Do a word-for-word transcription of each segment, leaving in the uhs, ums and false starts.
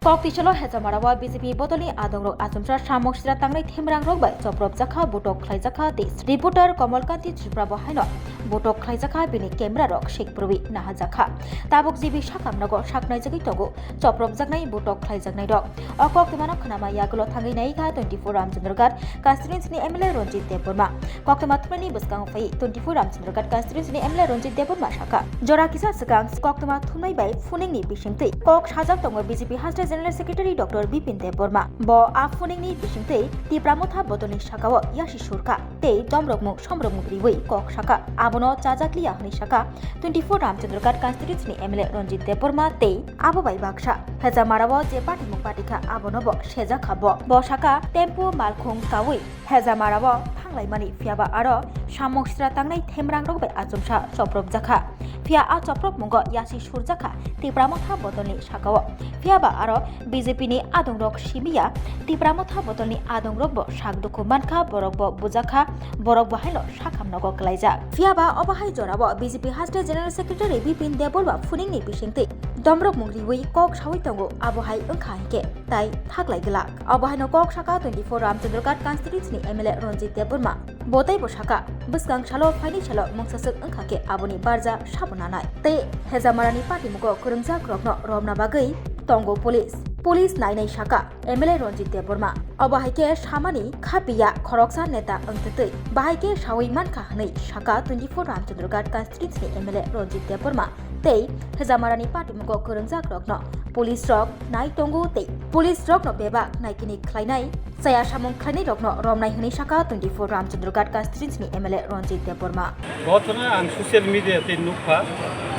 Koktisalo Hezamara o B J P bodolni adongrok achomsa samok sira tangnai themrangrok bai chopropjakha, butok khlaijakha tei reporter Kamal Kanti Tripura bo haino butok khlaijakha, bini camera rok sikpurwi nahajakha. Tabuk G B sakam nogo saknaijagwi tongo chopropjaknai, butok khlaijaknairok. O koktwmano khnama yagulo thangwi naikha twenty-four Ramchandra Ghat constituency ni M L A Ranjit Debbarma. Koktwma thumnaini bwskango phai twenty-four Ramchandra Ghat constituency ni M L A Ranjit Debbarma sakha, jora kisa swkang koktwma thumnai bai phuningni bisingtwi kok sajak tongo B J P haste General Secretary Doctor Bipin Debbarma. Bo a phuningni bisingtwi Tipra Motha bodolni sakao yasi surkha tei domrokmung somrokmung riwi kok sakha. Abono chajakliya hwnwi sakha twenty-four Ramchandra Ghat constituency ni M L A Ranjit Debbarma tei abo bai baksa Hezamara o je patimung patikha abono bo sejakha bo. Bo sakha tempo malkhung kawi Hezamara o thanglaimani, phiyaba aro samok sira tangnai themrangrok bai achomsa chopropjakha. Phiya a chopropmungo yasi surjakha Tipra Motha bodolni sakao. Phiyaba aro B J P ni adongrok simiya, Tipra Motha bodolni adongrok bo sak dukhu mankha, borok bo bujakha, borok bo haino sakam nogo klaijak. Phiyaba obo hai jorao B J P haste General Secretary Bipin Debbarma phuningni bisingtwi domrokmung riwi kok sawi tongo, abo hai wngkha hinkhe tai thaklai glak. Abo haino kok saka twenty-four Ramchandra Ghat constituency ni M L A Ranjit Debbarma. Bo teibo saka, bwskang salo phaini salo mungsaswk wngkha khe aboni barja sabo nanai. Tei Hezamarani patimugo kwrwngjak rokno romna bagwi tongo police. Police nainai saka M L A Ranjit Debbarma. Obo hai khe samani khapiya khoroksa neta wngtwtwi. Bahai khe sawi mankha hwnwi saka twenty-four Ramchandra Ghat constituency ni M L A Ranjit Debbarma. Tei Hezamarani patimugo kwrwngjak rokno police rok nai tongo tei police rokno bebak naikini khlainai, chaya samung khlainai rokno romnai hwnwi saka twenty-four Ramchandra Ghat constituency ni M L A Ranjit Debbarma. Bothana ang social media tei nukha,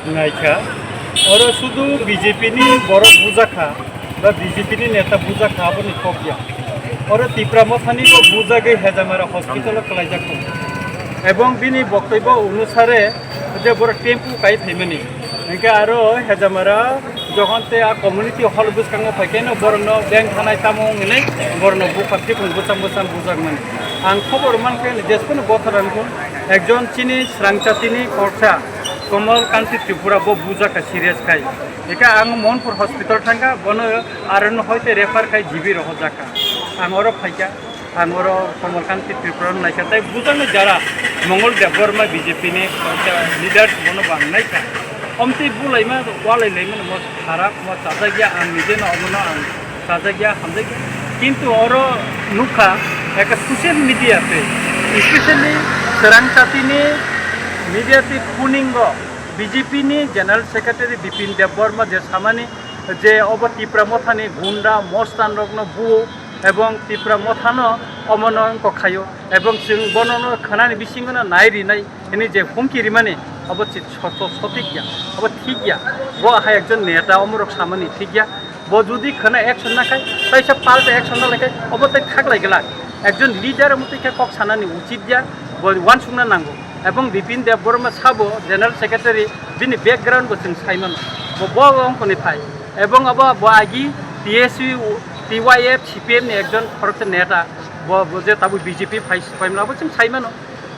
naikha, oro sudu B J P ni borok bujakha, ba B J P ni neta bujakha, aboni kok ya. Oro Tipra Mothani bo bujagwi Hejamara hospital o kwlaijak tongo. Ebong bini boktobyo onusare je borok tempu kai phaimani. Hingke aro Hejamara jokhon te a community hall bwskango phaikhe no borokno beng thanai tamo wngwi borokno bupha thikung bwcham bwcham bujakmani. Ang khobor mankhe jesphano bothar wngkhu ekjon chini srangchatini khoroksa Komal Kanti Tripura bo bujakha serious khai. Hingke ang Mohanpur hospital thangkha, bono aro no hoite refer khai G B rohorjakha. Ang oro phaikha. Ang oro Komal Kanti Tripura no naikha, tei bujangni jara Mongol Debbarma B J P ni leaders bono bo ang naikha. Omtwi bulaima, walai laima no mo kharap, mo chajakya, ang nije no omono ang chajakya, hamjakya. Kintu oro nukha, ekha social media tei, especially Srangchatini media tei phuningo B J P ni General Secretary Bipin Debbarma je samani je obo Tipra Mothani gunda, mostan rokno buo, ebong Tipra Mothano omono wngkok khaio, ebong chwng bonono khwnani bisingono nai rinai hwnwi je humki rimani, obo chwng so-, so-, sotik ya, obo thik ya. Bo hai ekjon neta omorok samani thik ya. Bo jodi khwna action na khai, taisa palta action na lai khai, obo tei thaklai glak. Ekjon leader omo twi khe kok sanani uchit ya, bo uansukna nango. Ebong Bipin Debbarma sabo General Secretary, bini background bo chwng sai mano. Bo, bo wngkoni phai. Ebong abo bo agi T S U, T Y F, C P M ni ekjon khoroksa neta, bo, bo je tabuk B J P phai, phaimla bo chwng sai mano.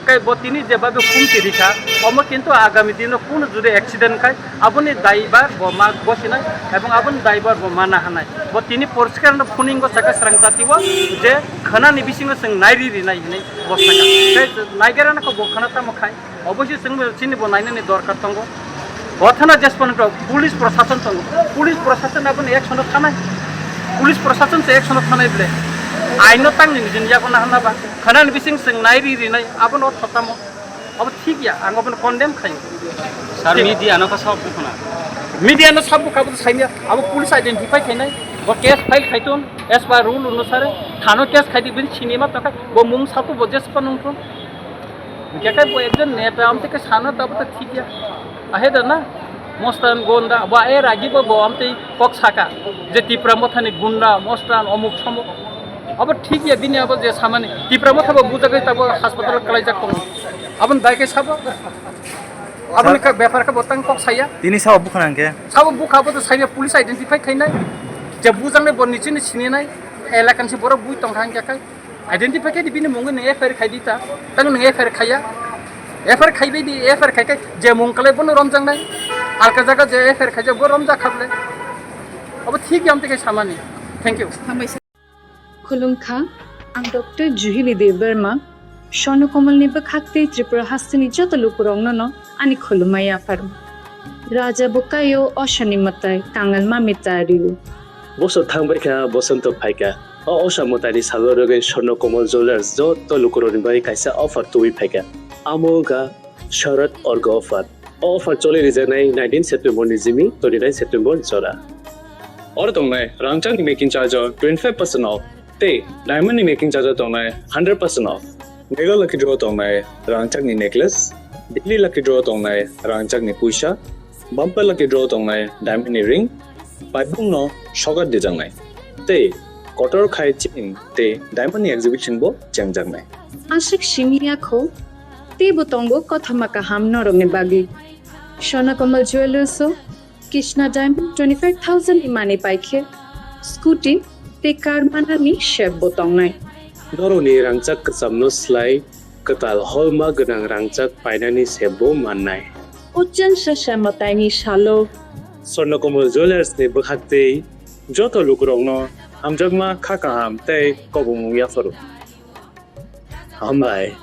Kai bo tini je babe humki rikha, omo kintu agami dino kuno jodi accident khai, aboni daibar bo ma bosinai, ebong aboni daibar bo ma nahanai. Bo tini poriskar no phuningo saka srangchatio je khwnani bisingo chwng nairi rinai hinwi bo saka. Kai naigera no bo khwna tamo khai. Oboisoi chwng chini bo nainani dorkar tongo. Bo thana jesphano police prosason tongo. Police prosason aboni action o thanai. Police prosason se action o thanai ble. Aino tangni nijini yago nahana ba. Khwnani bising chwng nairi rinai abono thotamo. Abo thik ya, ang abono condemn khayo. Sir, thik. Media no kha sab bukhuna. Media no sab bukha bo saimya. Abo police identify khainai. Bo case file khaiton as per rule onusare. Thano case khaidi bini sinima tongkha. Bo mung sato bo jesphano nungthon. Hingke bo ekjon neta amtwi khe sana tabo ta thik ya. Ahe da na? Mostan gonda, bo er agi bo, bo amtwi kok saka. Je Tipra Mothani gunda, mostan, omuk somuk. Abo thik ya bini abo je samani. Tipra Motha bo bujagwi tabo hospital kwlaijak tongo. Aboni dai khe sabo. Aboni kha bepar khe bo tang kok saya. Tini sabo bukha nang khe? Sabo bukha bo to saya police identify khainai. Je bujaknai bo nichini sininai. Elakan si borok bui tongkha hingke kai. Identify khe di bini mungwi nwng F I R khai di ta. Tang nwng F I R khaiya. F I R khaibai di, F I R khai khai je mung kwlai bono romjaknai. Alka jaga je F I R khaijak bo romjak kha bwle. Obo thik yam tei samani. Thank you. Khulumkha, ang Doctor Juhili Debbarma, Swarnakomalni bwkhak tei Tripura hasteni joto lukurokno ani khulumma yapharo. Raja bwkaio osani mwtai kangal mami tario. Bosor thangbaikha, bosonto phaikha. O osa mwtaini salo rwgwi Swarnakomal Jewellers joto lukurokni bagwi kaisa offer tubui phaikha. Amo wngkha Sharad Orga offer. O offer choli rijaknai nineteen September ni simi twenty nine September jora. Oro tongnai rangchakni making charge o twenty five percent off tei diamond ni making charge o tongnai hundred percent off. Mega lucky draw tongnai rangchakni necklace, daily lucky draw tongnai rangchakni puisa, bumper lucky draw tongnai diamond ni ring, paibungno sokat dijaknai. Tei kotor khai chain tei diamond ni exhibition bo chengjaknai. Aswk simi yakho, teibo tongo kothoma kaham norokni bagwi. Swarnakomal Jewellers o Krishna Diamond twenty five thousand ni manwi paikhe, scooty tei car manani sep bo tongnai. Norokni rangchak kwchamno slai kwtal holma gwnang rangchak painani sep bo mannai. Ujjan sasa mwtaini salo. Swarnakomal Jewellers ni bwkhak tei joto lukurokno hamjakma kha kaham tei kobongmung yapharo. Hambai.